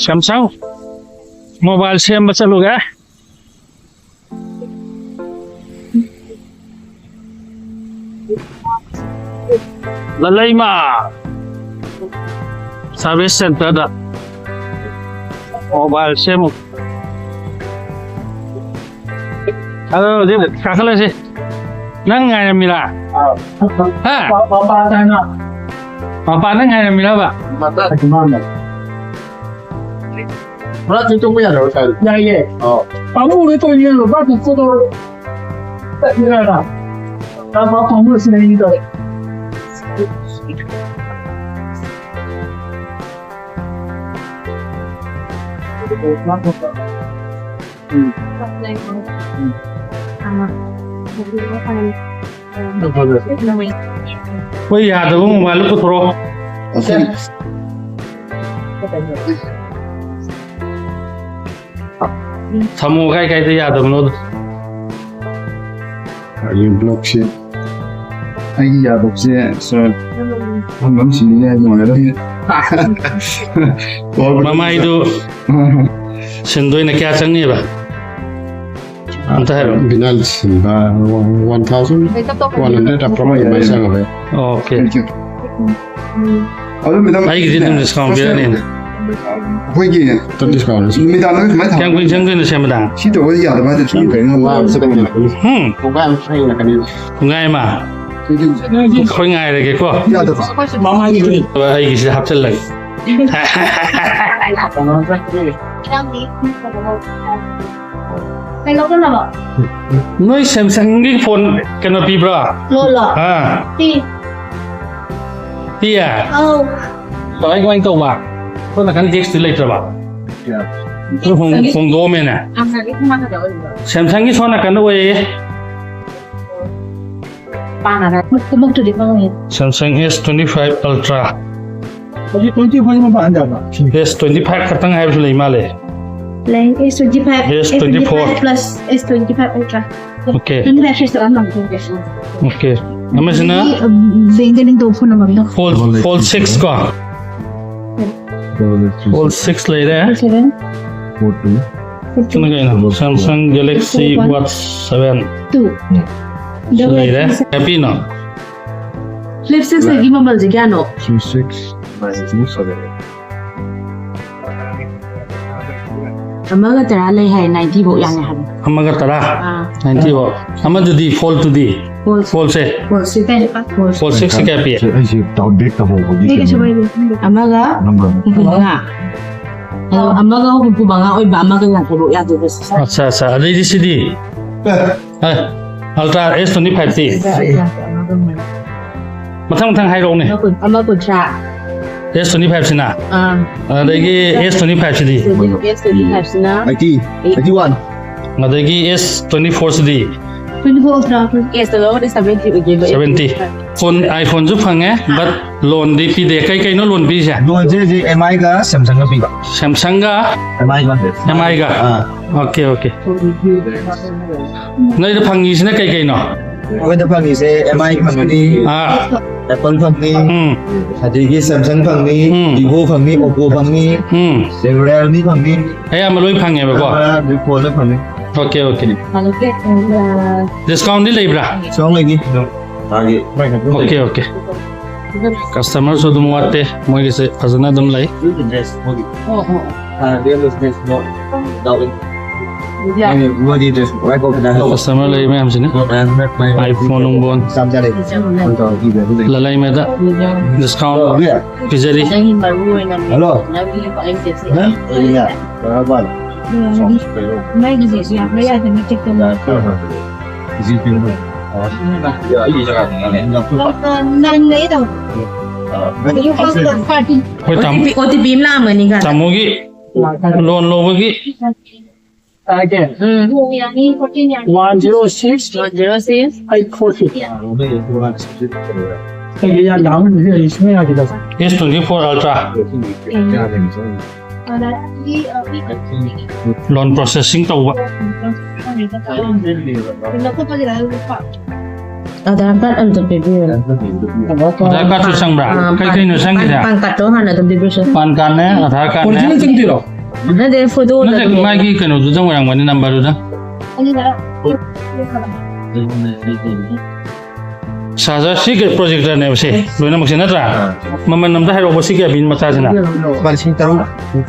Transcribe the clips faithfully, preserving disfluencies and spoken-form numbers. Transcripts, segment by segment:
Samsung mobile ꯁꯦꯝꯕ ꯆꯠꯂꯨꯒꯦ꯫ ꯂꯂꯩꯃ service ꯁꯦꯟꯇꯔꯗ ꯃꯣꯕꯥꯏꯜ ꯁꯦꯝꯃꯨ꯫ ꯑꯗꯣ ꯍꯧꯖꯤꯛ ꯀꯥꯈꯠꯂꯁꯤ꯫ ꯅꯪ ꯉꯥꯏꯔꯝꯃꯤꯔꯥ? ꯍꯥ? ꯃꯄꯥ ꯅꯪ ꯉꯥꯏꯔꯝꯃꯤꯔꯕ? ꯄꯨꯔꯥ ꯆꯤꯡꯊꯣꯛꯄ ꯌꯥꯗ꯭ꯔꯕ ꯁꯥꯏ? ꯌꯥꯏꯌꯦ꯫ ꯑꯣ꯫ ꯄꯥꯃꯨꯔꯦ ꯇꯧꯔꯤꯅꯦ, ꯂꯨꯄꯥ ꯇꯔꯥ ꯇꯔꯥ ꯄꯥꯃꯨꯔꯁꯤꯅ ꯑꯩ ꯇꯧꯔꯦ꯫ ꯍꯣꯏ, ꯌꯥꯗꯕ ꯃꯣꯕꯥꯏꯜꯗꯣ ꯄꯨꯊꯣꯔꯛꯑꯣ꯫ ꯊꯝꯃꯣ ꯀꯥꯏ ꯀꯥꯏꯗ ꯌꯥꯗꯕꯅꯣꯗꯣ꯫ ꯑꯩꯒꯤ ꯕ꯭ꯂꯣꯛꯁꯦ, ꯑꯩꯒꯤ ꯌꯥꯗꯕꯁꯦ, ꯁꯥꯔ, ꯐꯝꯐꯝ ꯁꯤꯟꯕ ꯌꯥꯝ ꯅꯨꯡꯉꯥꯏꯔꯝꯃꯦ꯫ ꯃꯃꯥꯏꯗꯨ ꯁꯤꯟꯗꯣꯏꯅ ꯀꯌꯥ ꯆꯪꯅꯤꯕ? ꯑꯝꯇ ꯍꯥꯏꯔꯣ꯫ ꯕꯤꯅꯥꯜ ꯁꯤꯟꯕ, one thousand one hundred approx ꯑꯗꯨꯃꯥꯏꯅ ꯆꯪꯉꯕ ꯌꯥꯏ꯫ ꯑꯣꯀꯦ꯫ ꯑꯗꯨ ꯃꯦꯗꯥꯝ, ꯑꯩꯒꯤꯗꯤ ꯑꯗꯨꯝ discount ꯄꯤꯔꯅꯤ꯫ ꯑꯩꯈꯣꯏꯒꯤ discount ꯅꯨꯃꯤꯗꯥꯡꯗ ꯁꯨꯃꯥꯏꯅ ꯀꯌꯥꯝ ꯀꯨꯏꯅ ꯆꯪꯗꯣꯏꯅꯣ ꯁꯦꯝꯕꯗ? ꯁꯤ ꯇꯧꯕꯗꯤ ꯌꯥꯗꯕ ꯍꯥꯏꯗꯤ ꯁꯨꯝ ꯀꯩꯅꯣ ꯋꯥꯕꯁꯨ ꯀꯩꯅꯣ ꯂꯥꯛꯀꯅꯤ꯫ ꯍꯨꯝ꯫ ꯄꯨꯡꯈꯥꯏ ꯑꯃ ꯆꯪꯉꯛꯀꯅꯤ꯫ ꯄꯨꯡꯈꯥꯏ ꯑꯃ? ꯑꯩꯈꯣꯏ ꯉꯥꯏꯔꯒꯦꯀꯣ꯫ ꯌꯥꯗꯕ꯫ ꯑꯩꯒꯤꯁꯤꯗ ꯍꯥꯞꯆꯤꯜꯂꯒꯦ꯫ ꯀꯩꯅꯣ ꯀꯩꯅꯣ꯫ ꯅꯣꯏ ꯁꯦꯝꯁꯪꯒꯤ ꯐꯣꯟ ꯀꯩꯅꯣ ꯄꯤꯕ꯭ꯔꯣ? ꯂꯣꯂꯣ꯫ ꯑꯥ꯫ ꯄꯤ꯫ ꯄꯤꯌꯦ? ꯑꯧ꯫ ꯀꯃꯥꯏ ꯀꯃꯥꯏ ꯇꯧꯕ? ꯁꯣꯝ ꯅꯥꯀꯟ ꯗꯦꯛꯁꯇꯤ ꯂꯩꯇ꯭ꯔꯕ? ꯍꯣꯡ-, ꯍꯣꯡꯗꯣꯛꯑꯝꯃꯦꯅꯦ꯫ ꯁꯦꯝꯁꯪꯒꯤ ꯁꯣꯝ ꯅꯥꯀꯟꯗ ꯑꯣꯏꯌꯦ꯫ ꯀꯨꯝꯃꯛꯇ꯭ꯔꯗꯤ ꯈꯪꯉꯣꯏꯌꯦ꯫ Samsung S twenty five Ultra꯫ ꯍꯧꯖꯤꯛ twenty five ꯃꯄꯥꯟ ꯍꯟꯊꯕ꯫ S twenty five ꯈꯛꯇꯪ ꯍꯥꯏꯕꯁꯨ ꯂꯩ ꯃꯥꯜꯂꯦ꯫ ꯂꯩ, S twenty five, S twenty four꯫ S twenty five plus, S twenty five Ultra꯫ Okay꯫ Twenty five series ꯑꯃ ꯂꯧꯊꯣꯛꯀꯦ꯫ Okay꯫ ꯑꯃꯁꯤꯅ ꯑꯗꯒꯤ, ꯎꯝ, ꯕꯦꯡꯗ ꯂꯤꯡ ꯇꯧꯕ ꯐꯣꯟ ꯅꯝꯕꯔꯗꯣ꯫ Fold, fold six ꯀꯣ? Fold six ꯂꯩꯔꯦ. Seven. ꯁꯤꯅ ꯀꯩꯅꯣ? Samsung Galaxy Watch seven. Two. ꯁꯤ ꯂꯩꯔꯦ. ꯀꯌꯥ ꯄꯤꯅꯣ? Flip six ꯇꯒꯤ ꯃꯃꯜꯁꯦ ꯀꯌꯥꯅꯣ? ꯑꯃꯒ ꯇꯔꯥ ꯂꯩ ꯍꯥꯏ, ninety ꯐꯥꯎ ꯌꯥꯅꯤ ꯍꯥꯏꯕ꯫ ꯑꯃꯒ ꯇꯔꯥ, ꯑꯥ. ninety ꯐꯥꯎ꯫ ꯑꯃꯗꯨꯗꯤ fold two ꯗꯤ? Fold. Fold ꯁꯦ? Fold six. Fold six. Fold six ꯁꯦ ꯀꯌꯥ ꯄꯤ? ꯑꯩꯁꯦ ꯇꯥꯎꯟ ꯕꯦꯛ ꯇꯧꯍꯧꯕꯒꯤ ꯑꯃꯒ ꯍꯨꯝꯐꯨ ꯃꯉꯥ꯫ ꯑꯗꯣ ꯑꯃꯒ ꯍꯨꯝꯐꯨ ꯃꯉꯥ ꯑꯣꯏꯕ ꯑꯃꯒ ꯌꯥꯡꯈꯩ ꯐꯥꯎ ꯌꯥꯗꯣꯏꯕ꯫ ꯑꯠꯆꯥ ꯑꯠꯆꯥ, ꯑꯗꯩꯗꯤ ꯁꯤꯗꯤ? ꯑꯦ, Ultra S twenty five T? ꯃꯊꯪ ꯃꯊꯪ ꯍꯥꯏꯔꯛꯎꯅꯦ꯫ ꯑꯃ ꯀꯨꯟꯊ꯭ꯔꯥ꯫ S twenty five ꯁꯤꯅ? ꯑꯥ. ꯑꯗꯒꯤ S twenty five ꯁꯤꯗꯤ? S twenty five ꯁꯤꯅ? Eighty, eighty one. ꯑꯗꯒꯤ S twenty four ꯁꯤꯗꯤ? Twenty four Ultra. S ꯇ ꯂꯧꯔꯗꯤ seventy ꯑꯣꯏꯗꯣꯏꯕ꯫ Seventy. Phone, iPhone ꯁꯨ ꯐꯪꯉꯦ, but loan ꯗꯤ ꯄꯤꯗꯦ꯫ ꯀꯩ ꯀꯩꯅꯣ loan ꯄꯤꯁꯦ? ꯂꯣꯟꯁꯦ ꯍꯧꯖꯤꯛ M I ꯒ Samsung ꯒ ꯄꯤꯕ꯫ Samsung ꯒ M I ꯒ꯫ M I ꯒ? ꯑꯥ꯫ Okay, okay. ꯅꯣꯏꯗ ꯐꯪꯉꯤꯁꯤꯅ ꯀꯩ ꯀꯩꯅꯣ? ꯑꯩꯈꯣꯏꯗ ꯐꯪꯉꯤꯁꯦ M I ꯐꯪꯒꯅꯤ, ꯑꯥ, Apple ꯐꯪꯅꯤ, ꯎꯝ, ꯑꯗꯒꯤ Samsung ꯐꯪꯅꯤ, ꯎꯝ. Vivo ꯐꯪꯅꯤ, Oppo ꯐꯪꯅꯤ, ꯎꯝ. Realme ꯐꯪꯅꯤ꯫ ꯑꯌꯥꯝꯕ ꯂꯣꯏ ꯐꯪꯉꯦꯕꯀꯣ? ꯑꯗꯨ ꯐꯣꯟꯗ ꯐꯪꯅꯤ꯫ Okay, okay. Discount ꯗꯤ ꯂꯩꯕ꯭ꯔꯥ? Discount ꯂꯩꯅꯤ꯫ ꯑꯗꯨꯝ ꯃꯥꯒꯤ Okay, okay. Customer ꯁꯨ ꯑꯗꯨꯝ ꯋꯥꯠꯇꯦ, ꯃꯣꯏꯒꯤꯁꯦ ꯐꯖꯅ ꯑꯗꯨꯝ ꯂꯩ꯫ ꯍꯥꯟꯅꯗꯤ ꯑꯗꯨꯝ ꯗ꯭ꯔꯦꯁ ꯃꯣꯏꯗꯤ ꯗ꯭ꯔꯦꯁ ꯋꯥꯏꯠ ꯀꯣꯠ ꯈꯤꯇꯪ ꯍꯥꯞꯄ꯫ Customer ꯂꯩ ꯃꯌꯥꯝꯁꯤꯅ꯫ iPhone ꯅꯨꯡꯕꯣꯟ꯫ ꯃꯆꯥ ꯃꯆꯥ ꯂꯩ꯫ ꯑꯗꯨ ꯇꯧꯔꯒ ꯄꯤꯕ ꯑꯗꯨ ꯂꯩ꯫ ꯂꯂꯩꯃꯗ discount ꯍꯜꯂꯣ꯫ ꯄꯤꯖꯔꯤ꯫ ꯅꯪꯒꯤ ꯃꯔꯨ ꯑꯣꯏꯅ ꯍꯜꯂꯣ꯫ ꯅꯪꯒꯤ ꯈ꯭ꯋꯥꯏ ꯏꯟꯇꯔꯦꯁ ꯅꯪ? ꯑꯩꯅꯦ꯫ ꯀꯔꯥꯕꯥꯟ꯫ ꯃꯩꯒꯤꯁꯦ ꯌꯥꯕ꯭ꯔꯥ ꯌꯥꯗꯕ꯭ꯔꯥ ꯆꯦꯛ ꯇꯧꯅ꯫ ꯖꯤ ꯄꯦ꯫ ꯅꯪ ꯂꯩꯗꯣ꯫ ꯑꯩꯈꯣꯏ ꯇꯥꯃꯣ, O T P ꯑꯃ ꯂꯥꯛꯑꯝꯒꯅꯤ ꯀ꯫ ꯇꯥꯃꯣꯒꯤ loan ꯂꯧꯕꯒꯤ ꯎꯝ꯫ One zero six, one zero six, eight forty. ꯑꯩꯒꯤ ꯌꯥꯝ ꯌꯥꯝꯕ ꯅꯠꯇꯦ, ꯑꯩ ꯁꯨꯡꯌꯥ ꯌꯥꯈꯤꯗꯕ꯫ S twenty four Ultra loan processing ꯇꯧꯕ꯫ ꯑꯙꯥꯔ ꯀꯥꯔꯗ ꯑꯝꯇ ꯄꯤꯕꯤꯌꯨ꯫ ꯑꯙꯥꯔ ꯀꯥꯔꯗꯁꯨ ꯆꯪꯕ꯭ꯔꯥ? ꯑꯥ, ꯀꯩ ꯀꯩꯅꯣ ꯆꯪꯉꯤꯁꯦ? ꯄꯥꯟ ꯀꯥꯔꯗꯇꯣ ꯍꯥꯟꯅ ꯑꯗꯨꯝ ꯄꯤꯕꯤꯔꯁꯨ꯫ ꯄꯥꯟ ꯀꯥꯔꯗꯅꯦ, ꯑꯙꯥꯔ ꯀꯥꯔꯗꯅꯦ꯫ ꯑꯣꯔꯤꯖꯤꯅꯦꯜ ꯆꯪꯗꯣꯏꯔꯣ? ꯅꯠꯇꯦ, ꯐꯣꯇꯣꯗ ꯅꯠꯇꯦ, ꯑꯗꯨꯝ꯫ ꯃꯥꯒꯤ ꯀꯩꯅꯣꯗꯨꯗꯪ ꯑꯣꯏꯔꯝꯒꯅꯤ, ꯅꯝꯕꯔꯗꯨꯗꯪ꯫ ꯁꯥꯔ, ꯁꯤ ꯀꯩ ꯄ꯭ꯔꯣꯖꯦꯛꯇꯔꯅꯦꯕ ꯁꯤ ꯂꯣꯏꯅꯃꯛꯁꯦ ꯅꯠꯇ꯭ꯔꯥ? ꯃꯃꯜ ꯑꯝꯇ ꯍꯥꯏꯔꯛꯑꯣꯕ, ꯁꯤ ꯀꯌꯥ ꯄꯤꯅ ꯃꯆꯥꯁꯤꯅ? ꯂꯨꯄꯥ ꯂꯤꯁꯤꯡ ꯇꯔꯨꯛ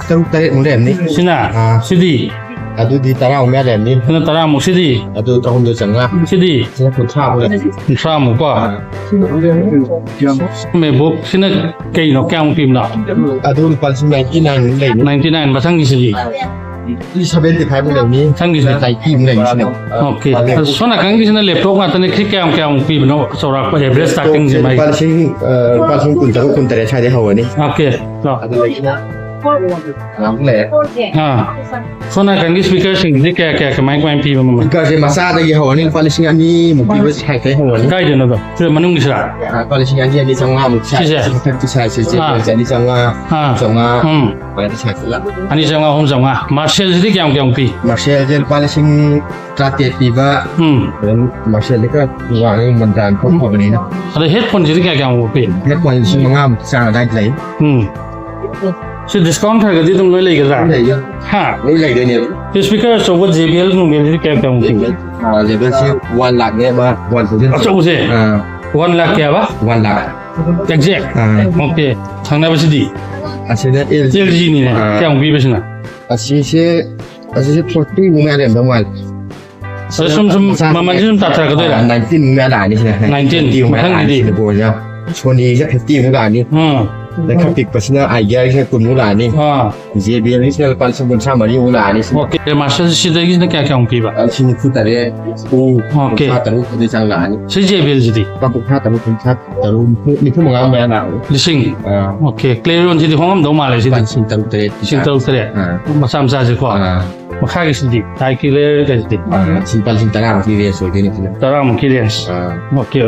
ꯇꯔꯨꯛ ꯇꯔꯦꯠꯃꯨꯛ ꯂꯩꯔꯝꯅꯤ꯫ ꯁꯤꯅ? ꯑꯥ꯫ ꯁꯤꯗꯤ? ꯑꯗꯨꯗꯤ ꯇꯔꯥꯃꯨꯛ ꯃꯌꯥ ꯂꯩꯔꯝꯅꯤ꯫ ꯁꯤꯅ ꯇꯔꯥꯃꯨꯛ, ꯁꯤꯗꯤ? ꯑꯗꯨ ꯆꯍꯨꯝꯗꯣ ꯆꯥꯝꯃꯉꯥ꯫ ꯁꯤꯗꯤ? ꯁꯤꯅ ꯀꯨꯟꯊ꯭ꯔꯥꯃꯨꯛ ꯂꯩꯔꯝꯅꯤ꯫ ꯀꯨꯟꯊ꯭ꯔꯥꯃꯨꯛ ꯀꯣ? ꯑꯥ꯫ ꯃꯦꯕꯨꯛ ꯁꯤꯅ ꯀꯩꯅꯣ, ꯀꯌꯥꯃꯨꯛ ꯄꯤꯕꯅꯣ? ꯑꯗꯨ ꯂꯨꯄꯥ ꯂꯤꯁꯤꯡ ꯅꯥꯏꯟꯇꯤ ꯅꯥꯏꯟꯃꯨꯛ ꯂꯩꯅꯤ꯫ Ninety nine. ꯃꯊꯪꯒꯤꯁꯤꯗꯤ? ꯁꯤ ꯁꯚꯦꯟꯇꯤ ꯐꯥꯏꯚꯃꯨꯛ ꯂꯩꯅꯤ꯫ ꯃꯊꯪꯒꯤꯁꯤ? ꯅꯥꯏꯟꯇꯤꯃꯨꯛ ꯂꯩꯅꯤ ꯁꯤꯅ꯫ ꯑꯣꯀꯦ꯫ ꯑꯗꯣ ꯁꯣꯝ ꯅꯥꯀꯟꯒꯤꯁꯤꯅ ꯂꯦꯞꯇꯣꯞ ꯉꯥꯛꯇꯅꯦ꯫ ꯁꯤ ꯀꯌꯥꯝ ꯀꯌꯥꯃꯨꯛ ꯄꯤꯕꯅꯣ, ꯆꯥꯎꯔꯥꯛꯄ ꯑꯦꯚꯔꯦꯖ ꯁ꯭ꯇꯥꯔꯇꯤꯡꯁꯦ ꯂꯨꯄꯥ ꯃꯥꯒꯤ? ꯂꯤꯁꯤꯡ ꯑ, ꯂꯨꯄꯥ ꯂꯤꯁꯤꯡ ꯀꯨꯟ ꯇꯔꯨꯛ ꯀꯨꯟ ꯇꯔꯦꯠ ꯁ꯭ꯋꯥꯏꯗꯩ ꯍꯧꯔꯅꯤ꯫ ꯑꯣꯀꯦ꯫ ꯂꯥꯎ꯫ ꯑꯗꯨꯗꯒꯤꯅ ꯉꯥꯏꯍꯥꯛ ꯂꯩꯔꯦ꯫ ꯑꯥ꯫ ꯁꯣꯝ ꯅꯥꯀꯟꯒꯤ ꯁ꯭ꯄꯤꯀꯔꯁꯤꯡꯁꯤꯗꯤ ꯀꯌꯥ ꯀꯌꯥ, ꯀꯃꯥꯏ ꯀꯃꯥꯏꯅ ꯄꯤꯕ ꯃꯃꯜ? ꯁ꯭ꯄꯤꯀꯔꯁꯦ ꯃꯆꯥꯗꯒꯤ ꯍꯧꯔꯅꯤ, ꯂꯨꯄꯥ ꯂꯤꯁꯤꯡ ꯑꯅꯤꯃꯨꯛ ꯄꯤꯕ ꯁꯥꯏꯠꯇꯩ ꯍꯧꯔꯅꯤ꯫ ꯀꯥꯏꯗꯅꯣ ꯑꯗꯣ? ꯁꯤꯗ ꯃꯅꯨꯡꯒꯤꯁꯤꯔꯥ? ꯑ, ꯂꯨꯄꯥ ꯂꯤꯁꯤꯡ ꯑꯅꯤ, ꯑꯅꯤ ꯆꯥꯝꯃꯉꯥꯃꯨꯛ ꯁꯥꯏ-, ꯁꯤꯁꯦ? ꯁꯤ ꯃꯊꯛꯀꯤ ꯁꯥꯏꯖꯁꯦ, ꯁꯤ ꯑꯥ꯫ ꯑꯅꯤ ꯆꯥꯝꯃꯉꯥ, ꯑꯥ꯫ ꯆꯥꯝꯃꯉꯥ, ꯎꯝ꯫ ꯑꯗꯨꯃꯥꯏꯅ ꯁꯥꯏꯖꯇ ꯂꯥꯛ-, ꯑꯅꯤ ꯆꯥꯝꯃꯉꯥ, ꯑꯍꯨꯝ ꯆꯥꯝꯃꯉꯥ꯫ ꯃꯥꯔꯁꯦꯜꯁꯤꯗꯤ ꯀꯌꯥꯝ ꯀꯌꯥꯝ ꯄꯤ? ꯃꯥꯔꯁꯦꯜꯁꯦ ꯂꯨꯄꯥ ꯂꯤꯁꯤꯡ ꯇꯔꯥꯇꯔꯦꯠ ꯄꯤꯕ, ꯎꯝ꯫ ꯑꯗꯨꯝ ꯃꯥꯔꯁꯦꯜꯗꯤ ꯈꯔ ꯋꯥꯡꯉꯦ, ꯃꯟꯗꯥꯟ ꯈꯔ ꯐꯕꯅꯤꯅ꯫ ꯑꯗꯣ ꯍꯦꯠꯐꯣꯟꯁꯤꯗꯤ ꯀꯌꯥ ꯀꯌꯥꯃꯨꯛ ꯄꯤ? ꯍꯦꯠꯐꯣꯟꯁꯤ ꯂꯤꯁꯤꯡ ꯃꯉꯥꯃꯨꯛ ꯆꯥꯡ ꯑꯗꯥꯏꯗ ꯂꯩ꯫ ꯎꯝ꯫ ꯁꯤ ꯗꯤꯁꯀꯥꯎꯟ ꯈꯔꯒꯗꯤ ꯑꯗꯨꯝ ꯂꯣꯏ ꯂꯩꯒꯗ꯭ꯔꯥ? ꯂꯣꯏ ꯂꯩꯒꯅꯤ꯫ ꯍꯥ? ꯂꯣꯏ ꯂꯩꯗꯣꯏꯅꯦꯕ꯫ ꯁꯤ ꯁ꯭ꯄꯤꯀꯔ ꯑꯆꯧꯕ ꯖꯦ ꯕꯤ ꯑꯦꯜ ꯅꯨꯡ ꯕꯤ ꯑꯦꯜꯁꯤꯗꯤ ꯀꯌꯥ ꯀꯌꯥꯃꯨꯛ ꯄꯤ? ꯑ, ꯖꯦ ꯕꯤ ꯑꯦꯜꯁꯤ ꯋꯥꯟ ꯂꯥꯛꯅꯦꯕ, ꯋꯥꯟ ꯊꯥꯎꯖꯟ꯫ ꯑꯆꯧꯕꯁꯦ? ꯑ, ꯋꯥꯟ ꯂꯥꯛ ꯀꯌꯥꯕ? ꯋꯥꯟ ꯂꯥꯛ꯫ ꯑꯦꯛꯖꯦꯛ? ꯑ, ꯑꯣꯀꯦ꯫ ꯊꯪꯅꯕꯁꯤꯗꯤ? ꯑꯁꯤꯗ ꯑꯦꯜ ꯖꯤ꯫ ꯑꯦꯜ ꯖꯤꯅꯤꯅꯦ꯫ ꯑ, ꯀꯌꯥꯃꯨꯛ ꯄꯤꯕꯁꯤꯅ? ꯑꯁꯤꯁꯦ, ꯑꯁꯤꯁꯦ ꯐꯣꯔꯇꯤ ꯃꯨꯛ ꯃꯌꯥ ꯂꯩꯔꯝꯗꯧ ꯃꯥꯜꯂꯦ꯫ ꯑꯗ ꯁꯨꯝ ꯁꯨꯝ ꯃꯃꯜꯁꯤ ꯁꯨꯝ ꯇꯥꯊꯔꯛꯀꯗꯣꯏꯔꯥ? ꯑ, ꯅꯥꯏꯟꯇꯤꯟ ꯃꯨꯛ ꯃꯌꯥ ꯂꯥꯛꯑꯅꯤ ꯁꯤꯅ꯫ ꯅꯥꯏꯟꯇꯤꯟ꯫ ꯇ꯭ꯋꯦꯟꯇꯤ ꯃꯨꯛ ꯃꯌꯥ ꯂꯥꯛꯑꯅꯤ ꯃꯊꯪꯒꯤꯗꯤ? ꯁꯤꯅ ꯀꯣꯟꯅ꯫ ꯁꯣꯅꯤꯁꯦ ꯐꯤꯐꯇꯤ ꯃꯨꯛ ꯂꯥꯛꯑꯅꯤ꯫ ꯎꯝ꯫ ꯑꯗꯩ ꯈꯔ ꯄꯤꯛꯄꯁꯤꯅ ꯑꯥꯏꯗꯤꯌꯥꯒꯤꯁꯤꯅ ꯀꯨꯟꯃꯨꯛ ꯂꯥꯛꯑꯅꯤ꯫ ꯑꯥ꯫ ꯖꯦ ꯕꯤ ꯑꯦꯜꯒꯤꯁꯤꯅ ꯂꯨꯄꯥ ꯂꯤꯁꯤꯡ ꯀꯨꯟꯊ꯭ꯔꯥ ꯃꯔꯤꯃꯨꯛ ꯂꯥꯛꯑꯅꯤ ꯁꯤꯅ꯫ ꯑꯣꯀꯦ꯫ ꯃꯥꯁꯇꯔ ꯁꯤꯗꯒꯤꯁꯤꯅ ꯀꯌꯥ ꯀꯌꯥꯃꯨꯛ ꯄꯤꯕ? ꯂꯤꯁꯤꯡ ꯅꯤꯐꯨ ꯇꯔꯦꯠ, ꯑꯣꯀꯦ꯫ ꯀꯨꯟꯊ꯭ꯔꯥ ꯇꯔꯨꯛ ꯑꯗꯨ ꯆꯥꯡ ꯂꯥꯛꯑꯅꯤ꯫ ꯁꯤ ꯖꯦ ꯕꯤ ꯑꯦꯜꯁꯤꯗꯤ? ꯂꯨꯄꯥ ꯀꯨꯟꯊ꯭ꯔꯥ ꯇꯔꯨꯛ, ꯀꯨꯟꯊ꯭ꯔꯥ ꯇꯔꯨꯛ, ꯅꯤꯐꯨ, ꯅꯤꯐꯨ ꯃꯉꯥ ꯃꯌꯥ ꯂꯥꯛꯑꯅꯤ꯫ ꯂꯤꯁꯤꯡ? ꯑꯥ꯫ ꯑꯣꯀꯦ꯫ ꯀ꯭ꯂꯦꯔꯤꯌꯣꯟꯁꯤꯗꯤ ꯍꯣꯡꯉꯝꯗꯧ ꯃꯥꯜꯂꯦ ꯂꯨꯄꯥ ꯁꯤꯗꯤ? ꯂꯤꯁꯤꯡ ꯇꯔꯨꯛ ꯇꯔꯦꯠ꯫ ꯂꯤꯁꯤꯡ ꯇꯔꯨꯛ ꯇꯔꯦꯠ꯫ ꯑꯥ꯫ ꯃꯆꯥ ꯃꯆꯥꯁꯦꯀꯣ? ꯑꯥ꯫ ꯃꯈꯥꯒꯤꯁꯤꯗꯤ? ꯍꯥꯏ ꯀ꯭ꯂꯦꯔꯤꯌꯣꯟ ꯀꯩꯁꯤꯗꯤ? ꯑꯥ, ꯁꯤ ꯂꯨꯄꯥ ꯂꯤꯁꯤꯡ ꯇꯔꯥꯃꯨꯛꯀꯤ ꯔꯦꯟꯖ ꯑꯣꯏꯗꯣꯏꯅꯤ ꯁꯤꯅ꯫ ꯇꯔꯥꯃꯨꯛꯀꯤ ꯔꯦꯟꯖ꯫ ꯑꯥ꯫ ꯑꯣꯀꯦ꯫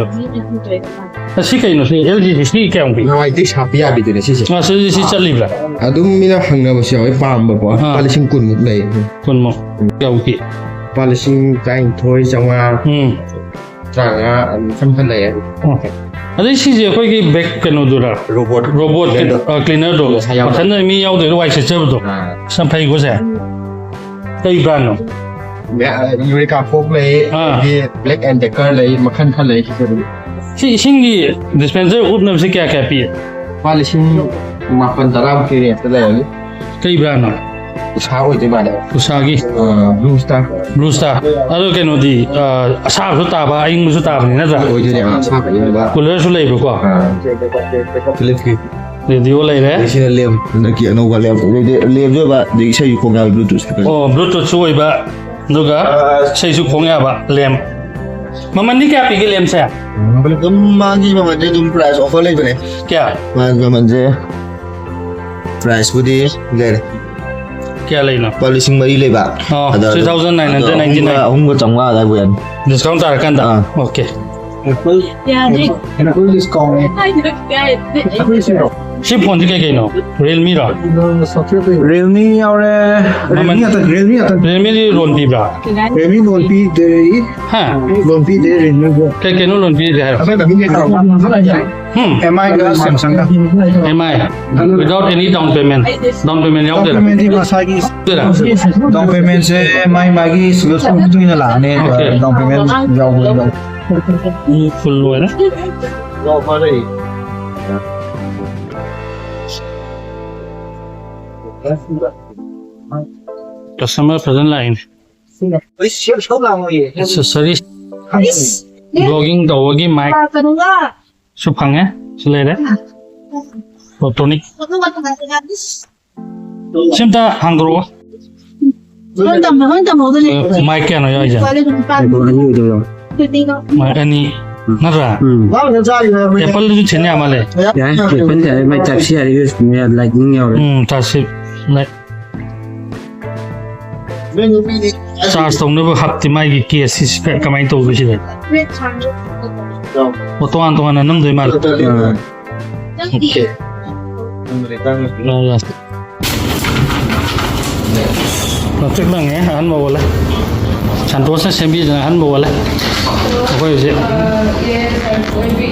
ꯑꯁꯤ ꯀꯩꯅꯣ ꯁꯤ? ꯑꯦꯜ ꯖꯤꯁꯤ ꯁꯤ ꯀꯌꯥꯃꯨꯛ ꯄꯤ? ꯅꯍꯥꯟꯋꯥꯏ ꯗꯤꯁ ꯍꯥꯞꯄ ꯌꯥꯕꯤꯗꯨꯅꯦ ꯁꯤꯁꯦ꯫ ꯃꯥꯁꯇꯔꯁꯤ ꯁꯤ ꯆꯠꯂꯤꯕ꯭ꯔꯥ? ꯑꯗꯨꯝ ꯃꯤꯅ ꯍꯪꯅꯕꯁꯨ ꯌꯥꯎꯋꯤ, ꯄꯥꯝꯕꯀꯣ꯫ ꯑꯥ꯫ ꯂꯨꯄꯥ ꯂꯤꯁꯤꯡ ꯀꯨꯟꯃꯨꯛ ꯂꯩ꯫ ꯀꯨꯟꯃꯨꯛ? ꯀꯌꯥꯃꯨꯛ ꯄꯤ? ꯂꯨꯄꯥ ꯂꯤꯁꯤꯡ ꯇꯔꯥꯅꯤꯊꯣꯏ ꯆꯥꯝꯃꯉꯥ꯫ ꯎꯝ꯫ ꯇꯔꯥꯃꯉꯥ ꯑꯗꯨꯝ ꯈꯟ ꯈꯟ ꯂꯩꯌꯦ꯫ ꯑꯗꯩ ꯁꯤꯁꯦ ꯑꯩꯈꯣꯏꯒꯤ ꯕꯦꯛ ꯀꯩꯅꯣꯗꯨꯔ? ꯔꯣꯕꯣꯠ ꯔꯣꯕꯣꯠ ꯀ꯭ꯂꯤꯅꯔꯗꯣ꯫ ꯀ꯭ꯂꯤꯅꯔꯗꯣ꯫ ꯃꯁꯥ ꯌꯥꯎꯗꯕ꯫ ꯃꯊꯟꯇ ꯃꯤ ꯌꯥꯎꯗꯕꯤꯗ ꯋꯥꯏ ꯁꯤꯠꯆꯕꯗꯣ꯫ ꯑꯥ, ꯁꯤꯅ ꯐꯩꯀꯣ ꯁꯦ꯫ ꯀꯩ ꯕ꯭ꯔꯥꯟꯅꯣ? ꯌꯨꯔꯤꯀꯥ ꯐꯣꯛ ꯂꯩ, ꯑꯥ꯫ ꯑꯗꯒꯤ ꯕ꯭ꯂꯦꯛ ꯑꯦꯟ ꯗꯦꯀꯔ ꯂꯩ, ꯃꯈꯜ ꯈꯔ ꯂꯩ ꯁꯤꯁꯦ ꯑꯗꯨꯝ꯫ ꯁꯤ ꯏꯁꯤꯡꯒꯤ ꯗꯤꯁꯄꯦꯟꯁꯔ ꯎꯞꯅꯕꯁꯤ ꯀꯌꯥ ꯀꯌꯥ ꯄꯤ? ꯂꯨꯄꯥ ꯂꯤꯁꯤꯡ ꯃꯥꯄꯟ ꯇꯔꯥꯃꯨꯛꯀꯤ ꯔꯦꯟꯖꯇ ꯂꯩꯔꯅꯤ꯫ ꯀꯩ ꯕ꯭ꯔꯥꯟꯅꯣ? ꯎꯁꯥ ꯑꯣꯏꯗꯣꯏ ꯃꯥꯜꯂꯦ꯫ ꯎꯁꯥꯒꯤ ꯑꯥ, ꯕ꯭ꯂꯨ ꯁ꯭ꯇꯥꯔ꯫ Blue star. ꯑꯗꯣ ꯀꯩꯅꯣꯗꯤ, ꯑ, ꯑꯁꯥꯕꯁꯨ ꯇꯥꯕ, ꯑꯏꯪꯕꯁꯨ ꯇꯥꯕꯅꯤ ꯅꯠꯇ꯭ꯔꯥ? ꯑꯣꯏꯗꯣꯏꯅꯦ, ꯑꯥ, ꯑꯁꯥꯕ ꯑꯏꯪꯕ꯫ ꯀꯨꯂꯔꯁꯨ ꯂꯩꯕꯀꯣ꯫ ꯑꯥ, ꯐꯤꯂꯤꯞꯀꯤ꯫ ꯔꯦꯗꯤꯑꯣ ꯂꯩꯔꯦ꯫ ꯑꯗꯩ ꯁꯤꯅ ꯂꯦꯝ, ꯍꯟꯗꯛꯀꯤ ꯑꯅꯧꯕ ꯂꯦꯝ꯫ ꯑꯗꯩꯗꯤ ꯂꯦꯝꯁꯨ ꯑꯣꯏꯕ, ꯑꯗꯩ ꯏꯁꯩꯁꯨ ꯈꯣꯡ ꯌꯥꯕ ꯕ꯭ꯂꯨꯇꯨꯠ ꯁ꯭ꯄꯤꯀꯔ꯫ ꯑꯣ, ꯕ꯭ꯂꯨꯇꯨꯠꯁꯨ ꯑꯣꯏꯕ, ꯑꯗꯨꯒ ꯏꯁꯩꯁꯨ ꯈꯣꯡ ꯌꯥꯕ ꯂꯦꯝ꯫ ꯃꯃꯟꯗꯤ ꯀꯌꯥ ꯄꯤꯒꯦ ꯂꯦꯝꯁꯦ? ꯑꯗꯨꯝ ꯃꯥꯒꯤ ꯃꯃꯜꯁꯦ ꯑꯗꯨꯝ ꯄ꯭ꯔꯥꯏꯁ ꯑꯣꯐꯔ ꯂꯩꯕꯅꯦ꯫ ꯀꯌꯥ? ꯃꯥꯒꯤ ꯃꯃꯜꯁꯦ, ꯄ꯭ꯔꯥꯏꯁꯄꯨꯗꯤ ꯂꯩꯔꯦ꯫ ꯀꯌꯥ ꯂꯩꯅꯣ? ꯂꯨꯄꯥ ꯂꯤꯁꯤꯡ ꯃꯔꯤ ꯂꯩꯕ꯫ ꯑꯣ, ꯑꯗꯣ ꯑꯗꯨꯝ, three thousand nine hundred ninety nine꯫ ꯑꯗꯣ ꯑꯍꯨꯝꯒ, ꯑꯍꯨꯝꯒ ꯆꯥꯝꯃꯉꯥ ꯑꯗꯥꯏꯕꯨ ꯌꯥꯅꯤ꯫ ꯗꯤꯁꯀꯥꯎꯟ ꯇꯥꯔꯀꯥꯟꯗ꯫ ꯑꯥ꯫ ꯑꯣꯀꯦ꯫ ꯌꯥꯗ꯭ꯔꯤ꯫ ꯗꯤꯁꯀꯥꯎꯟ꯫ ꯍꯥꯏꯗꯣꯛꯄ ꯌꯥꯏ꯫ ꯁꯤ ꯐꯣꯟꯁꯤ ꯀꯩ ꯀꯩꯅꯣ? ꯔꯤꯌꯦꯜꯃꯤꯔꯣ? ꯔꯤꯌꯦꯜꯃꯤ ꯌꯥꯎꯔꯦ꯫ ꯃꯃꯜ- ꯔꯤꯌꯦꯜꯃꯤ ꯉꯥꯛꯇꯅꯤ, ꯔꯤꯌꯦꯜꯃꯤ ꯉꯥꯛꯇꯅꯤ꯫ ꯔꯤꯌꯜꯃꯤꯗꯤ ꯂꯣꯟ ꯄꯤꯕ꯭ꯔꯥ? ꯔꯤꯌꯦꯜꯃꯤ ꯂꯣꯟ ꯄꯤꯗꯦ꯫ ꯍꯥ? ꯂꯣꯟ ꯄꯤꯗꯦ ꯔꯤꯌꯦꯜꯃꯤꯕꯨ꯫ ꯀꯩ ꯀꯩꯅꯣ ꯂꯣꯟ ꯄꯤꯔꯤꯁꯦ ꯍꯥꯏꯔꯣ? ꯎꯝ꯫ ꯑꯦꯝ ꯑꯥꯏꯒ ꯁꯦꯝꯁꯪꯒ꯫ M I. Without any down payment꯫ Down payment down ꯌꯥꯎꯗꯣꯏꯔꯥ? ꯄꯦꯃꯦꯟꯗꯤ ꯃꯁꯥꯒꯤ, ꯌꯥꯎꯗꯣꯏꯔꯥ? ꯗꯥꯎꯟ ꯄꯦꯃꯦꯟꯁꯦ ꯃꯥꯏ ꯃꯥꯒꯤ ꯁꯤꯕꯤꯜ ꯁ꯭ꯀꯣꯔꯒꯤ ꯃꯇꯨꯡ ꯏꯟꯅ ꯂꯥꯛꯑꯅꯤ꯫ ꯑꯣꯀꯦ꯫ ꯗꯥꯎꯟ ꯄꯦꯃꯦꯟ ꯌꯥꯎꯕ ꯌꯥꯎ꯫ ꯐꯨꯜ ꯑꯣꯏꯔꯦ꯫ ꯀꯁꯇꯃꯔ ꯐꯖꯅ ꯂꯥꯛꯏꯅꯦ꯫ ꯑꯦꯛꯁꯦꯁꯔꯤ꯫ ꯕ꯭ꯂꯣꯒꯤꯡ ꯇꯧꯕꯒꯤ ꯃꯥꯏꯛꯁꯨ ꯐꯪꯉꯦ꯫ ꯁꯤ ꯂꯩꯔꯦ꯫ ꯏꯂꯦꯛꯇ꯭ꯔꯣꯅꯤꯛ꯫ ꯁꯤ ꯑꯝꯇ ꯍꯥꯡꯗꯣꯔꯛꯑꯣ꯫ ꯃꯥꯏꯛ ꯀꯌꯥꯅꯣ ꯌꯥꯎꯔꯤꯁꯦ? ꯃꯥꯏꯛ ꯑꯅꯤ ꯅꯠꯇ꯭ꯔꯥ? ꯑꯦꯄꯜꯗꯨꯁꯨ ꯊꯤꯟ ꯌꯥ ꯃꯥꯜꯂꯦ꯫ ꯌꯥꯏ, ꯑꯦꯄꯜ ꯌꯥꯏ, ꯃꯥꯏ ꯇꯥꯏꯞ ꯁꯤ ꯌꯥꯔꯦ, ꯌꯨ ꯑꯦꯁ ꯕꯤ ꯂꯥꯏꯠꯅꯤꯡ ꯌꯥꯎꯔꯦ꯫ ꯎꯝ, ꯇꯥꯁꯤ ꯂꯥꯏꯛ꯫ ꯆꯥꯔꯖ ꯇꯧꯅꯕ ꯍꯥꯞꯇꯤ ꯃꯥꯒꯤ ꯀꯦꯁꯁꯤ ꯀꯃꯥꯏꯅ ꯇꯧꯕ ꯁꯤꯗ? ꯑꯣ, ꯇꯣꯉꯥꯟ ꯇꯣꯉꯥꯟꯅ ꯅꯝꯗꯣꯏ ꯃꯥꯜꯂꯦ꯫ ꯑꯣꯀꯦ꯫ ꯂꯪꯇ꯭ꯔꯤꯛ ꯂꯪꯉꯦ ꯑꯍꯟꯕ ꯑꯣꯜꯂꯦ꯫ ꯁꯟꯇꯣꯁꯅ ꯁꯦꯝꯕꯤꯗꯅ ꯑꯍꯟꯕ ꯑꯣꯜꯂꯦ꯫ ꯑꯩꯈꯣꯏꯁꯦ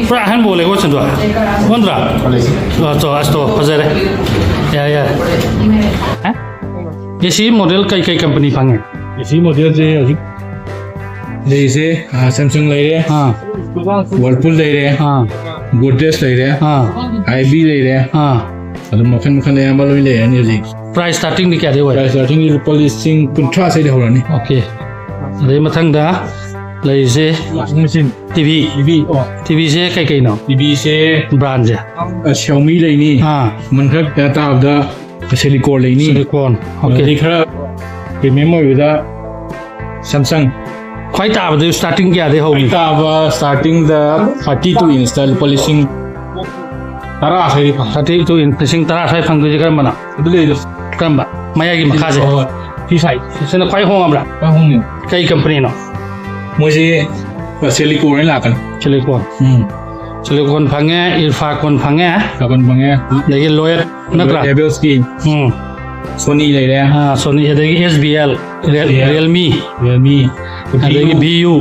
ꯄꯨꯔꯥ ꯑꯍꯟꯕ ꯑꯣꯜꯂꯦꯀꯣ ꯁꯤꯟꯗꯣ, ꯑꯣꯟꯗ꯭ꯔꯥ? ꯑꯣ, ꯆꯣ, ꯑꯁꯇꯣ, ꯐꯖꯔꯦ꯫ ꯌꯥꯔꯦ, ꯌꯥꯔꯦ꯫ ꯍꯥ? ꯑꯦ ꯁꯤ ꯃꯣꯗꯦꯜ ꯀꯩ ꯀꯩ ꯀꯝꯄꯅꯤ ꯐꯪꯉꯦ? ꯑꯦ ꯁꯤ ꯃꯣꯗꯦꯜꯁꯦ ꯍꯧꯖꯤꯛ ꯂꯩꯔꯤꯁꯦ, ꯑꯥ, ꯁꯦꯝꯁꯪ ꯂꯩꯔꯦ, ꯑꯥ, ꯋꯥꯔꯜꯄꯨꯜ ꯂꯩꯔꯦ, ꯑꯥ, ꯒꯣꯗ꯭ꯔꯦꯖ ꯂꯩꯔꯦ, ꯑꯥ, ꯑꯥꯏ ꯕꯤ ꯂꯩꯔꯦ꯫ ꯑꯥ꯫ ꯑꯗꯨꯝ ꯃꯈꯜ ꯃꯈꯜ ꯑꯌꯥꯝꯕ ꯂꯣꯏ ꯂꯩꯔꯅꯤ ꯍꯧꯖꯤꯛ꯫ ꯄ꯭ꯔꯥꯏꯁ ꯁ꯭ꯇꯥꯔꯇꯤꯡꯗꯤ ꯀꯌꯥꯗꯩ ꯑꯣꯏ? ꯄ꯭ꯔꯥꯏꯁ ꯁ꯭ꯇꯥꯔꯇꯤꯡꯗꯤ ꯂꯨꯄꯥ ꯂꯤꯁꯤꯡ ꯀꯨꯟꯊ꯭ꯔꯥ ꯁ꯭ꯋꯥꯏꯗꯩ ꯍꯧꯔꯅꯤ꯫ ꯑꯣꯀꯦ꯫ ꯑꯗꯩ ꯃꯊꯪꯗ ꯂꯩꯔꯤꯁꯦ washing machine. T V. T V, ꯑꯣ꯫ ꯇꯤ ꯚꯤꯁꯦ ꯀꯩ ꯀꯩꯅꯣ? ꯇꯤ ꯚꯤꯁꯦ, ꯕ꯭ꯔꯥꯟꯁꯦ? ꯑ, Xiaomi ꯂꯩꯅꯤ꯫ ꯑꯥ꯫ ꯃꯃꯜ ꯈꯔ ꯀꯩꯅꯣ ꯇꯥꯕꯗ Silicon ꯂꯩꯅꯤ꯫ Silicon, okay. ꯑꯗꯩ ꯈꯔ ꯄ꯭ꯔꯤꯃꯤꯌꯝ ꯑꯣꯏꯕꯗ Samsung꯫ ꯈ꯭ꯋꯥꯏ ꯇꯥꯕꯗ ꯁ꯭ꯇꯥꯔꯇꯤꯡ ꯀꯌꯥꯗꯩ ꯍꯧꯏ? ꯈ꯭ꯋꯥꯏ ꯇꯥꯕ ꯁ꯭ꯇꯥꯔꯇꯤꯡꯗ thirty two inch ꯇ ꯂꯨꯄꯥ ꯂꯤꯁꯤꯡ ꯇꯔꯥ ꯁ꯭ꯋꯥꯏꯗꯩ ꯐꯪꯉꯦ꯫ Thirty two inch, ꯂꯤꯁꯤꯡ ꯇꯔꯥ ꯁ꯭ꯋꯥꯏ ꯐꯪꯗꯣꯏꯁꯦ ꯀꯔꯝꯕꯅꯣ? ꯑꯗꯨ ꯂꯩꯗꯣ꯫ ꯀꯔꯝꯕ? ꯃꯌꯥꯏꯒꯤ ꯃꯈꯥꯁꯦ? ꯍꯣꯏ, ꯍꯣꯏ꯫ ꯁꯤ ꯁꯥꯏꯖ꯫ ꯁꯤꯅ ꯈ꯭ꯋꯥꯏ ꯍꯣꯡꯉꯕ꯭ꯔꯥ? ꯈ꯭ꯋꯥꯏ ꯍꯣꯡꯉꯤ꯫ ꯀꯩ ꯀꯝꯄꯅꯤꯅꯣ? ꯃꯣꯏꯁꯦ Silicon ꯍꯥꯏꯅ ꯂꯥꯛꯀꯅꯤ꯫ Silicon꯫ ꯎꯝ꯫ Silicon ꯐꯪꯉꯦ, Irfacon ꯐꯪꯉꯦ꯫ Irfacon ꯐꯪꯉꯦ꯫ ꯑꯗꯒꯤ Lloyd ꯅꯠꯇ꯭ꯔꯥ? Havells ꯀꯤ꯫ ꯎꯝ꯫ Sony ꯂꯩꯔꯦ꯫ ꯑꯥ, Sony, ꯑꯗꯒꯤ S B L, Real-, S B L, Realme, Realme, ꯑꯗꯒꯤ V U꯫ V U꯫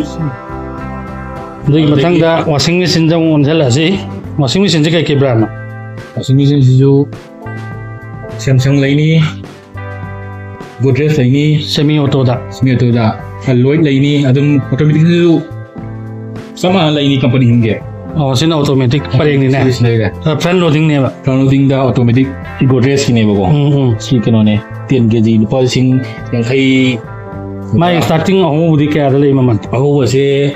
ꯑꯗꯨꯒꯤ ꯑꯗꯒꯤ ꯃꯊꯪꯗ ꯋꯥꯁꯤꯡ ꯃꯦꯆꯤꯟꯗ ꯑꯃꯨꯛ ꯑꯣꯟꯁꯤꯜꯂꯛꯑꯁꯤ꯫ ꯋꯥꯁꯤꯡ ꯃꯦꯆꯤꯟꯁꯦ ꯀꯩ ꯀꯩ ꯕ꯭ꯔꯥꯟꯅꯣ? ꯋꯥꯁꯤꯡ ꯃꯦꯆꯤꯟꯁꯤꯁꯨ Samsung ꯂꯩꯅꯤ, Godrej ꯂꯩꯅꯤ, Semi autoꯗ꯫ Semi autoꯗ꯫ Lloyd ꯂꯩꯅꯤ, ꯑꯗꯨꯝ automaticꯁꯨ ꯆꯞ ꯃꯥꯟꯅ ꯂꯩꯅꯤ ꯀꯝꯄꯅꯤꯁꯤꯡꯁꯦ꯫ ꯑꯣ, ꯁꯤꯅ automatic ꯄꯔꯦꯡꯅꯤꯅꯦ꯫ ꯁꯤꯁꯨ ꯂꯩꯔꯦ꯫ ꯑ, front loadingꯅꯦꯕ꯫ Front loadingꯗ automatic Godrejꯀꯤꯅꯦꯕꯀꯣ꯫ ꯎꯝ, ꯎꯝ꯫ ꯁꯤ ꯀꯩꯅꯣꯅꯦ, ten K G ꯂꯨꯄꯥ ꯂꯤꯁꯤꯡ ꯌꯥꯡꯈꯩ꯫ ꯃꯥꯒꯤ starting ꯑꯍꯧꯕꯗꯤ ꯀꯌꯥꯗ ꯂꯩ ꯃꯃꯜ? ꯑꯍꯧꯕꯁꯦ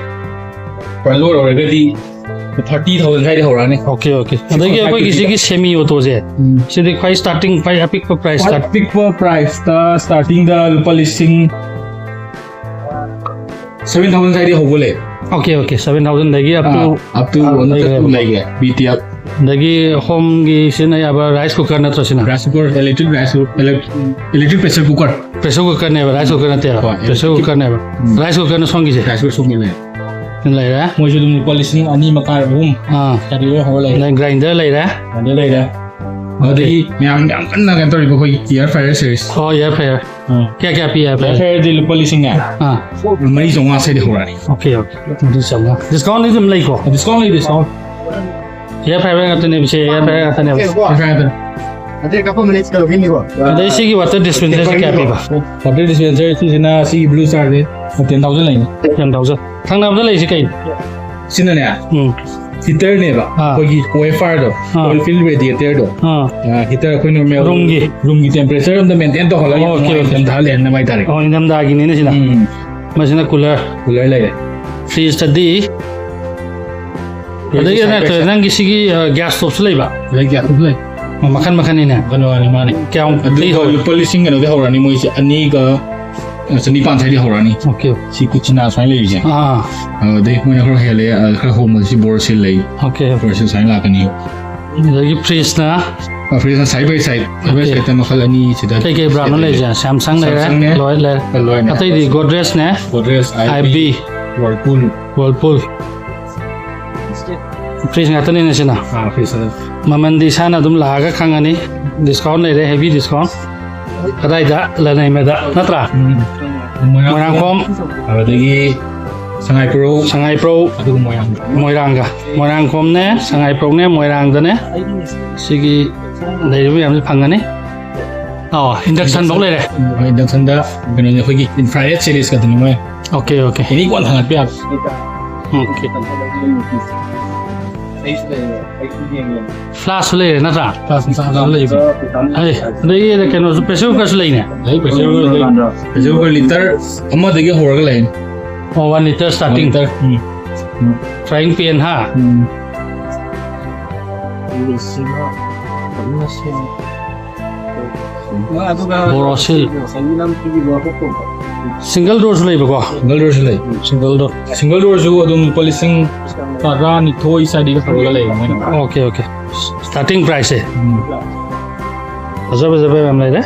front load ꯑꯣꯏꯔꯒꯗꯤ thirty thousand ꯁ꯭ꯋꯥꯏꯗꯩ ꯍꯧꯔꯛꯑꯅꯤ꯫ Okay, okay. ꯑꯗꯒꯤ ꯑꯩꯈꯣꯏꯒꯤ ꯁꯤꯒꯤ semi autoꯁꯦ, ꯎꯝ꯫ ꯁꯤꯗꯤ ꯈ꯭ꯋꯥꯏ starting, ꯈ꯭ꯋꯥꯏ ꯑꯄꯤꯛꯄ price ꯈ꯭ꯋꯥꯏ start꯫ ꯑꯄꯤꯛꯄ priceꯇ startingꯗ ꯂꯨꯄꯥ ꯂꯤꯁꯤꯡ seven thousand ꯁ꯭ꯋꯥꯏꯗꯩ ꯍꯧꯕ ꯂꯩ꯫ ꯑꯣꯀꯦ, ꯑꯣꯀꯦ, seven thousandꯗꯒꯤ up to ah, up to ah, one hundred ꯂꯩꯈ꯭ꯔꯦꯕꯀꯣ꯫ ꯂꯩꯈ꯭ꯔꯦ, B T F꯫ ꯑꯗꯒꯤ homeꯒꯤ ꯁꯤꯖꯤꯟꯅ ꯌꯥꯕ rice cooker ꯅꯠꯇ꯭ꯔꯣ ꯁꯤꯅ? Rice cooker, electric rice cooker, elec-, electric pressure cooker꯫ Pressure cookerꯅꯦꯕ, rice cooker ꯅꯠꯇꯦꯕ꯫ ꯍꯣꯏ, pressure electric꯫ Cookerꯅꯦꯕ꯫ ꯎꯝ꯫ Rice cookerꯅ ꯁꯣꯝꯒꯤꯁꯦ? Rice cooker ꯁꯣꯝꯒꯤ ꯂꯩ꯫ ꯂꯩꯔꯦ꯫ ꯃꯣꯏꯁꯨ ꯑꯗꯨꯝ ꯂꯨꯄꯥ ꯂꯤꯁꯤꯡ ꯑꯅꯤ ꯃꯈꯥꯏ, ꯑꯍꯨꯝ ꯑꯥ꯫ ꯁ꯭ꯋꯥꯏꯗꯒꯤ ꯂꯣꯏ ꯍꯧꯔ ꯂꯩ꯫ ꯑꯗꯩ grinder ꯂꯩꯔꯦ꯫ Grinder ꯂꯩꯔꯦ꯫ ꯑꯗꯒꯤ ꯃꯌꯥꯝ ꯌꯥꯝ ꯀꯟꯅ ꯀꯩꯅꯣ ꯇꯧꯔꯤꯕ ꯑꯩꯈꯣꯏ air fryer series. ꯑꯣ, air fryer. ꯎꯝ꯫ ꯀꯌꯥ ꯀꯌꯥ ꯄꯤ air fryer? Air fryerꯗꯤ ꯂꯨꯄꯥ ꯂꯤꯁꯤꯡ ꯑꯥ꯫ ꯃꯔꯤ ꯆꯥꯝꯃꯉꯥ ꯁ꯭ꯋꯥꯏꯗꯩ ꯍꯧꯔꯛꯑꯅꯤ꯫ Okay, okay. ꯃꯔꯤ ꯆꯥꯝꯃꯉꯥ꯫ Discountꯗꯤ ꯑꯗꯨꯝ ꯂꯩꯀꯣ? Discount ꯂꯩ, discount. Air fryer ꯉꯥꯛꯇꯅꯦꯕ, ꯁꯦ, air fryer ꯉꯥꯛꯇꯅꯦꯕ꯫ Air fryer ꯉꯥꯛꯇꯅꯦ꯫ ꯑꯗꯩ ꯀꯥꯞꯄꯝꯕꯅꯦ ꯁꯤ ꯀꯩꯅꯣꯒꯤꯅꯤꯀꯣ꯫ ꯑꯗꯩ ꯁꯤꯒꯤ water dispenserꯁꯦ ꯀꯌꯥ ꯄꯤꯕ? Water dispenser ꯁꯤꯁꯤꯅ ꯁꯤꯒꯤ blue jar ꯁꯦ ten thousand ꯂꯩꯅꯤ꯫ Ten thousand꯫ ꯊꯪꯅꯕꯗ ꯂꯩꯔꯤꯁꯦ ꯀꯩꯅꯣ? ꯁꯤꯅꯅꯦ, ꯎꯝ꯫ Heaterꯅꯦꯕ꯫ ꯑꯥ꯫ ꯑꯩꯈꯣꯏꯒꯤ O F Rꯗꯣ, ꯑꯥ꯫ Oil filled radiatorꯗꯣ꯫ ꯑꯥ꯫ ꯑꯥ, heater ꯑꯩꯈꯣꯏ normal roomꯒꯤ? Roomꯒꯤ temperature ꯑꯝꯗ maintain ꯇꯧꯍꯜꯂꯒ ꯑꯣ, okay, ꯅꯨꯡꯉꯥꯏꯅ okay. ꯏꯪꯊꯝꯊꯥ ꯂꯩꯍꯟꯅꯕ ꯍꯥꯏꯇꯥꯔꯦ꯫ ꯑꯣ, ꯏꯪꯊꯝꯊꯥꯒꯤꯅꯤꯅꯦ ꯁꯤꯅ꯫ ꯎꯝ꯫ ꯃꯁꯤꯅ cooler꯫ Cooler ꯂꯩꯔꯦ꯫ Fridgeꯇꯗꯤ ꯑꯗꯒꯤ ꯁꯥꯏ ꯅꯠꯇ꯭ꯔꯦ, ꯁꯥꯏ꯫ ꯅꯪꯒꯤ ꯁꯤꯒꯤ, ꯑ, gas stoveꯁꯨ ꯂꯩꯕ? ꯂꯩ, gas stove ꯂꯩ꯫ ꯑꯣ, ꯃꯈꯟ ꯃꯈꯟꯅꯤꯅꯦ꯫ ꯃꯈꯟ ꯃꯈꯟꯅꯤ, ꯃꯥꯅꯤ꯫ ꯀꯌꯥꯃꯨꯛ ꯑꯗꯨ ꯄꯤꯍꯧ? ꯂꯨꯄꯥ ꯂꯤꯁꯤꯡ ꯀꯩꯅꯣꯗꯤ ꯍꯧꯔꯅꯤ, ꯃꯣꯏꯁꯦ ꯑꯅꯤꯒ ꯆꯅꯤꯄꯥꯟ ꯁ꯭ꯋꯥꯏꯗꯩ ꯍꯧꯔꯛꯑꯅꯤ꯫ Okay. ꯁꯤ ꯀꯨꯆꯤꯅꯥ ꯁꯨꯃꯥꯏꯅ ꯂꯩꯔꯤꯁꯦ꯫ ꯑꯥ꯫ ꯑꯗꯩ ꯃꯣꯏꯅ ꯈꯔ ꯍꯦꯜꯂꯦ, ꯑ, ꯈꯔ ꯍꯣꯡꯕꯁꯤ ꯕꯣꯔꯣꯁꯤꯜ ꯂꯩ꯫ Okay. ꯕꯣꯔꯣꯁꯤꯜ ꯁꯨꯃꯥꯏꯅ ꯂꯥꯛꯀꯅꯤ꯫ ꯑꯗꯒꯤ fridgeꯅ? ꯑ, fridgeꯅ side by side, side by Okay. sideꯇ ꯃꯈꯜ ꯑꯅꯤ ꯁꯤꯗ ꯀꯩ ꯀꯩ brandꯅꯣ set ꯂꯩꯔꯤꯁꯦ? Samsung ꯂꯩꯔꯦ, Samsungꯅꯦ, Lloyd ꯂꯩꯔꯦ꯫ Lloydꯅꯦ꯫ ꯑꯇꯩꯗꯤ Godrejꯅꯦ? Godrej, I B, I B. Whirlpool꯫ Whirlpool꯫ Fridge ꯉꯥꯛꯇꯅꯤꯅꯦ ꯁꯤꯅ꯫ ꯑꯥ, fridge ꯉꯥꯛꯇꯅꯤ꯫ ꯃꯃꯟꯗꯤ ꯏꯁꯥꯅ ꯑꯗꯨꯝ ꯂꯥꯛꯑꯒ ꯈꯪꯉꯅꯤ꯫ Discount ꯂꯩꯔꯦ, heavy discount꯫ ꯀꯗꯥꯏꯗ? ꯂꯅꯩꯃꯗ ꯅꯠꯇ꯭ꯔꯥ? ꯎꯝ꯫ ꯃꯣꯏꯔꯥꯡꯈꯣꯝ꯫ ꯑꯗꯨꯗꯒꯤ ꯁꯉꯥꯏꯄ꯭ꯔꯧ꯫ ꯁꯉꯥꯏꯄ꯭ꯔꯧ꯫ ꯑꯗꯨꯒ ꯃꯣꯏꯔꯥꯡ꯫ ꯃꯣꯏꯔꯥꯡꯒ꯫ ꯃꯣꯏꯔꯥꯡꯈꯣꯝꯅꯦ, ꯁꯉꯥꯏꯄ꯭ꯔꯧꯅꯦ, ꯃꯣꯏꯔꯥꯡꯗꯅꯦ꯫ ꯁꯤꯒꯤ ꯂꯩꯔꯤꯕ ꯃꯌꯥꯝꯁꯦ ꯐꯪꯒꯅꯤ꯫ ꯑꯣ, induction ꯐꯧ ꯂꯩꯔꯦ꯫ ꯍꯣꯏ, inductionꯗ ꯀꯩꯅꯣꯅꯦ, ꯑꯩꯈꯣꯏꯒꯤ infrared series ꯀꯗꯨꯅꯤ ꯃꯣꯏ꯫ Okay, okay. Any one ꯊꯥꯡꯒꯠꯄ ꯌꯥꯕ꯫ Okay. Flaskꯁꯨ ꯂꯩꯔꯦ ꯅꯠꯇ꯭ꯔꯥ? Flask ꯃꯆꯥ ꯃꯆꯥ ꯂꯩꯕꯅꯦ꯫ ꯑꯩ, ꯑꯗꯒꯤ ꯀꯩꯅꯣꯁꯨ, pressure cookerꯁꯨ ꯂꯩꯅꯦ꯫ ꯂꯩ, pressure cooker ꯂꯩ꯫ Pressure cooker litre ꯑꯃꯗꯒꯤ ꯍꯧꯔꯒ ꯂꯩ꯫ ꯑꯣ, one litre starting꯫ One litre, ꯎꯝ꯫ Frying pan ꯍꯥ? ꯎꯝ꯫ Borosil꯫ Single doorꯁꯨ ꯂꯩꯕꯀꯣ? Single doorꯁꯨ ꯂꯩ꯫ Single door꯫ Single doorꯁꯨ ꯑꯗꯨꯝ ꯂꯨꯄꯥ ꯂꯤꯁꯤꯡ ꯇꯔꯥꯅꯤꯊꯣꯏ ꯁ꯭ꯋꯥꯏꯗꯒꯤ ꯍꯧꯔꯒ ꯂꯩꯌꯦ ꯃꯣꯏꯅ꯫ Okay, okay. Starting priceꯁꯦ꯫ ꯎꯝ꯫ ꯐꯖ ꯐꯖꯕ ꯌꯥꯝ ꯂꯩꯔꯦ꯫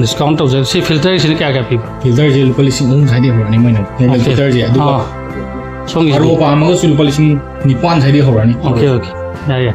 Discount ꯇꯧꯖꯔꯦ꯫ ꯁꯤ filterꯁꯤꯅ ꯀꯌꯥ ꯀꯌꯥ ꯄꯤꯕ? Filterꯁꯦ ꯂꯨꯄꯥ ꯂꯤꯁꯤꯡ ꯑꯍꯨꯝ ꯁ꯭ꯋꯥꯏꯗꯒꯤ ꯍꯧꯔꯅꯤ ꯃꯣꯏꯅ꯫ Normal Okay. Filterꯁꯦ꯫ ꯑꯗꯨꯒ ꯑꯥ꯫ ꯁꯣꯝꯒꯤꯁꯤꯗꯤ? RO ꯄꯥꯝꯃꯒꯁꯨ ꯂꯨꯄꯥ ꯂꯤꯁꯤꯡ ꯅꯤꯄꯥꯟ ꯁ꯭ꯋꯥꯏꯗꯒꯤ ꯍꯧꯔꯅꯤ꯫ Okay, okay. ꯌꯥꯏ, ꯌꯥꯏ꯫